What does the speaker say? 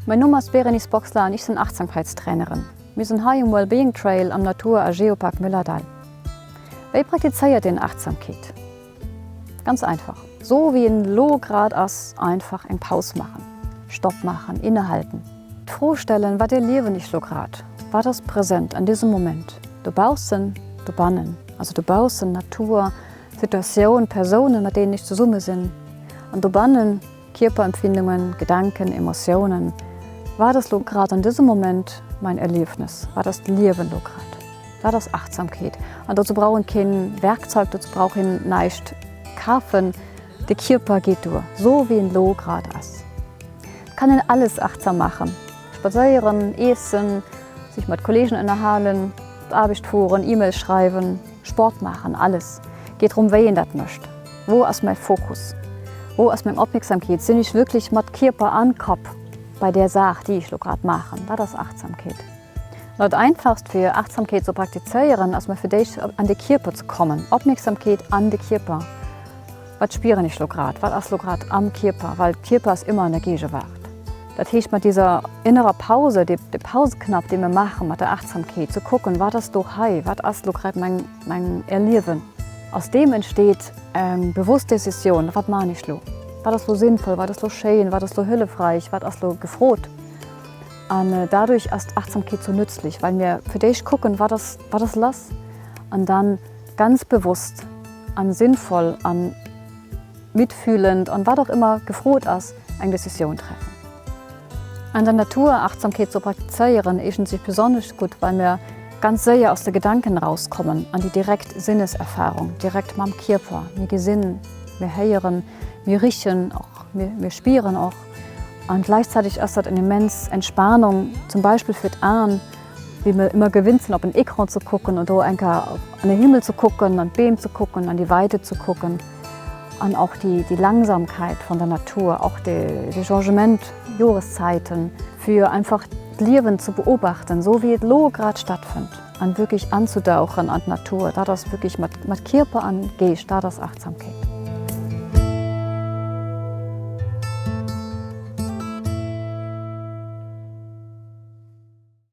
Mäin Numm ass Bérénice Boxler an ech sinn Achtsamkeitstrainerin. Mir sinn hei um Wellbeing Trail am Natur a Geopark Mëllerdall. Wéi praktizéiert een Achtsamkeet? Ganz einfach, sou wéi een elo grad ass, einfach eng Paus maachen, Stopp maachen, innehalten. D'Fro stellen, Wat erliewen ech lo grad? Wat ass present an dësem Moment? Dobaussen, dobannen, also dobaussen, Natur, Situatioun, Persounen, mat deenen ech zesumme sinn, an dobannen, Kierperempfindungen, Gedanken, Emotiounen. Wat ass lo grad an dësem Moment mein Erliefnis? Wat ass d'Liewen lo grad? Wat ass Achtsamkeet? An dozou brauch een keen Werkzeug, dozou brauch een näischt kafen. De Kierper geet duer, sou wéi en lo grad ass. Et kann een alles achtsam maachen, spadséieren, iessen, sech mat Kollegen ënnerhalen, op d'Aarbecht fueren, E-Mails schreiwen, Sport maachen, alles. Geet drëm wéi een dat mécht. Wou ass mäi Fokus? Wou ass meng Opmierksamkeet? Sinn ech wierklech mat Kierper an Kapp bei där Saach, déi ech lo grad maachen? Dat ass Achtsamkeet. An dat einfachst fir Achtsamkeet ze praktizéieren, ass mol fir d'éischt an de Kierper ze kommen. Opmierksamkeet an de Kierper. Wat spieren ech lo grad? Wat ass lo grad am Kierper? Well Kierper ass ëmmer an der Gegewaart. Dat heescht mat dieser innerer Pause, de Pauseknapp, dee mir maachen mat der Achtsamkeet, ze kucken, wat ass do hei? Wat ass lo grad mäin mäin Erliewen? Aus deem entsteet eng bewusst Decisioun, wat maachen ech lo? Wat ass lo sinnvoll? Wat ass lo schéin? Wat ass lo hëllefreich? Wat ass lo gefrot? An dadurch ass d'Achtsamkeet sou nützlich, well mir fir d'éischt kucken, wat ass, wat ass lass? An dann ganz bewusst an sinnvoll an mitfühlend an wat och ëmmer gefrot ass, eng Decisioun treffen. An der Natur Achtsamkeet ze praktizéieren eegent sech besonnesch gutt, well mir ganz séier aus de Gedanken erauskommen an déi direkt Sinneserfarung, direkt mam Kierper, mir gesinn, mir héieren, mir richen och, mir spieren och. An gleichzeitig ass dat eng immens Entspanung, zum Beispill fir d'Aen, wéi mir ëmmer gewinnt sinn op en Ecran ze kucken an do eng Kéier an den Himmel ze kucken, an d'Beem ze kucken, an déi Weite ze kucken an och déi déi Langsamkeit von der Natur, och de de Changement, Joreszeiten, fir einfach d'Liewen ze beobachten, esou wéi et elo grad stattfënnt an wierklech anzudauchen an d'Natur, dat ass wierklech mat mat Kierper an Geescht, dat ass Achtsamkeet.